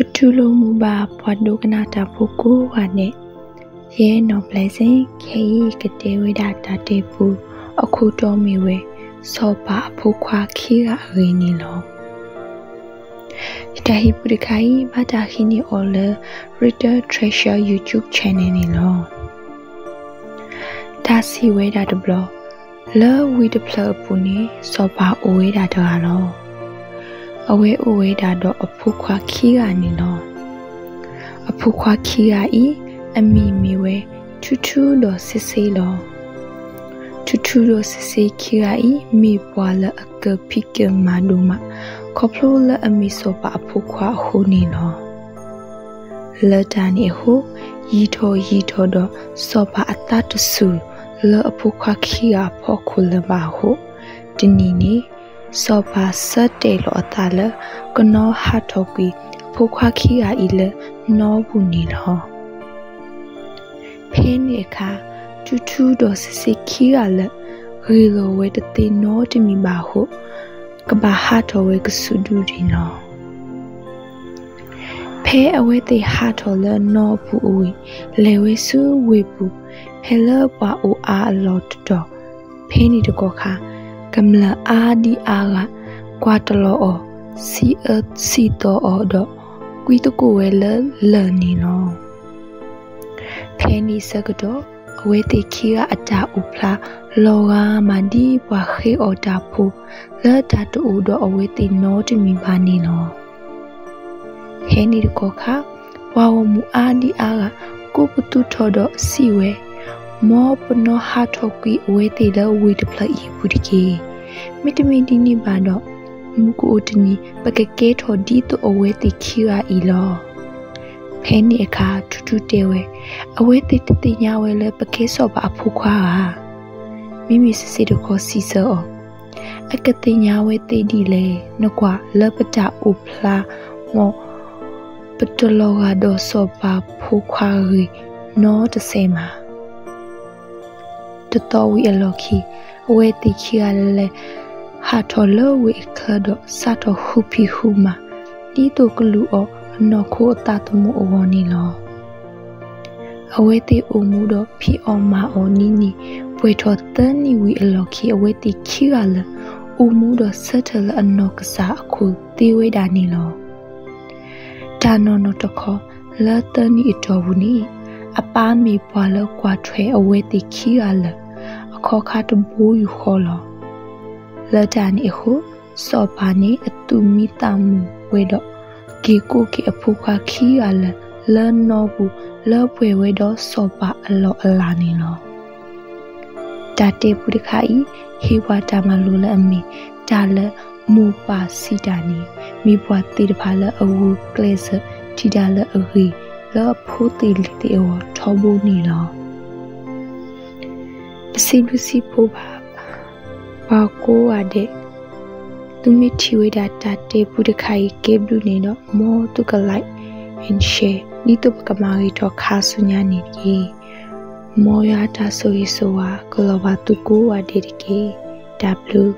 ပတူၢ်လိာ်မုာ်ဘၣ်ပှၤဒိကနၣ်တၢ်ဖိကိးဂၤဒဲး, ယဲနီၢ်ဘျဲၣ်စ့ၣ် ခဲအံၤကတဲဝဲဒၣ်တၢ်တဲပူ, အခိၣ်တီမ့ၢ်ဝဲ စီၤပၤအဖိခွါခံဂၤအဂ့ၢ်န့ၣ်လီၤ. တၢ်ဟ့ၣ်ပူတခါအံၤ ဘၣ်တၢ်ဟံးန့ၢ်အီၤလၢ Little Treasure YouTube Channel န့ၣ်လီၤ. တၢ်စံးဝဲဒၣ်တဘျီ, လၢဝ့ၢ်တဖျၢၣ်အပူၤန့ၣ် စီၤပၤအိၣ်ဝဲဒၣ်တဂၤလီၤ. အဝဲအိၣ်ဝဲဒၣ်ဒီးအဖိခွါခံဂၤန့ၣ်လီၤ. အဖိခွါခံဂၤအံၤ အမံၤမ့ၢ်ဝဲ ထူထူဒီးစ့စ့လီၤ. ထူထူဒီးစ့စ့ခံဂၤအံၤ မ့ၢ်ပှၤလၢအကၢၢ်ဖံးကၢၢ်မၤဒိၣ်မး, ခီဖျိလၢအမ့ၢ်စီၤပၤအဖိခွါအဃိန့ၣ်လီၤ. လၢတၢ်န့ၣ်အဃိ, ယံာ်ထီၣ်ယံာ်ထီၣ်ဒီး စီၤပၤအသးတစူၤလၢအဖိခွါခံဂၤအဖီခိၣ်လၢၤဘၣ်အဃိ, တနံၤန့ၣ် စီၤပၤဆၢတဲာ်လီၤအသးလၢ ကနီၣ်ဟးထီၣ်ကွံာ်အဖိခွါခံဂၤအံၤလၢနီပူၤန့ၣ်လီၤ. ဖဲန့ၣ်အခါ, ထူထူဒီးစ့စ့ခံဂၤလၢာ် ဂ့ၢ်လီၤဝဲတသ့နီတမံၤဘၣ်အဃိ, ကဘၣ်ဟးထီၣ်ဝဲကဆူးဒုန့ၣ်လီၤ. ဖဲအဝဲသ့ၣ်ဟးထီၣ်လၢနီအပူၤအဝံၤ, လဲၤဝဲဆူဝ့ၢ်ပူၤ, ဖဲလၢပှၤအိၣ်အါအလီၢ်တတီၤ, ဖဲန့ၣ်တကီၢ်ခါ, ကမျၢၢ်အါဒံအါဂၤ ကွၢ်တလီၤအီၤ, စံးအၢစံးသီအီၤဒီး ကွံသကိးဝဲလၢလၢၢ်န့ၣ်လီၤ. ဖဲန့ၣ်ဆၢကတီၢ်, အဝဲသ့ၣ်ခံဂၤအတၢ်အိၣ်ဖျါလီၤဂာ်မးဒ်ပှၤဃ့အီၣ်တၢ်ဖိ, လၢတၢ်တအိၣ်ဒီးအဝဲသ့ၣ်နီတမံၤဘၣ်န့ၣ်လီၤ. ဖဲန့ၣ်တကီၢ်ခါ, ပှၤဂီၢ်မုၢ်အါဒံအါဂၤ ကိးပသူထီၣ်ဒီးစံးဝဲ, မ်ပနီၣ်ဟးထီၣ်ကွံာ်အဝဲသ့ၣ်လၢဝ့ၢ်တဖျၢၣ်အံၤအပူၤတက့ၢ်. မ့တမ့ၢ်ဒ်န့ၣ်ဘၣ်ဒီး, မုၢ်ကအိၣ်တနံၤ ပကကဲထီၣ်ဒ်သိးအဝဲသ့ၣ်ခံဂၤအံၤလီၤ. ဖဲန့ၣ်အခါ ထူထူတဲဝဲ, အဝဲသ့ၣ်တသ့ၣ်ညါဝဲလၢပကဲစီၤပၤအဖိခွါဧါ. မ့မ့ၢ်စ့စ့တခီစံးဆၢအီၤ, အကသ့ၣ်ညါဝဲသ့ဒ်လဲၣ်. နကွၢ်လၢပတၢ်အိၣ်ဖျါ, မ်ပတလီၤဂာ်ဒီးစီၤပၤဖိခွါအဂ့ၢ်နီတစဲးမး. တသီဝံၤအလီၢ်ခံ, အဝဲသ့ၣ်ခံဂၤလဲၤဟးထီၣ်လၢဝ့ၢ်အချၢဒီး စးထီၣ်ဃုဖံးဃုမၤ, ဒ်သိးကလူၤအီၤအနီၢ်ခိအသးသမူအဂီၢ်န့ၣ်လီၤ. အဝဲသ့ၣ်အိၣ်မူဒီးဖံးအီၣ်မၤအီၣ်နံၤနံၤ, ပှဲၤထီၣ်သၢနံၣ်ဝံၤအလီၢ်ခံ အဝဲသ့ၣ်ခံဂၤလၢာ် အိၣ်မူဒီးဆၢထၢၣ်လၢအနီၢ်ကစၢ်အခိၣ်သ့ဝဲဒၣ်န့ၣ်လီၤ. တၢ်နီၢ်နီၢ်တခီ, လၢသၢနံၣ်အတီၢ်ပူၤန့ၣ်, အပၢ်မ့ၢ်ပှၤလၢကွၢ်ထွဲအဝဲသ့ၣ်ခံဂၤလၢာ် အခီခါတဘိယူၢ်ဃီလီၤ. လၢတၢ်န့ၣ်အဃိ, စီၤပၤန့ၣ်အသူၣ်မံသးမုာ်ဝဲဒီး က့ၤကိးက့ၤအဖိခွါခံဂၤလၢာ် လၢနီပူၤ လၢပှဲၤဝဲဒီးစီၤပၤအလီၢ်အလၤန့ၣ်လီၤ. တၢ်တဲပူတခါအံၤ ဟ့ၣ်ပှၤတၢ်မၤလိလၢအမ့ၢ် တၢ်လၢမိၢ်ပၢ်စံးတၢ်န့ၣ် မ့ၢ်ပှၤသ့ၣ်တဖၣ်လၢအဂုာ်ကျဲးစၢး ထံၣ်တၢ်လၢအဂ့ၤ လၢအဖိသ့ၣ်လံၤသ့ၣ်အဂီၢ်ထီဘိန့ၣ်လီၤ. ပစံးဘျုးစံးဖှိၣ်ဘၣ် ပှၤကိးဂၤဒဲး, သုမ့ၢ်ထံၣ်ဝဲဒၣ်တၢ်တဲပူတခါအံၤကဲဘျုးန့ၣ်ဒီး မ်သုက like and share ဒ်သိးပကမၤဂ့ၤထီၣ်ခါဆူညါန့ၣ်တက့ၢ်. မ်ယွၤအတၢ်ဆိၣ်ဂ့ၤဆိၣ်ဝါ ကလီၤဘၣ်သုကိးဂၤဒဲးတက့ၢ်. တၢ်ဘျုး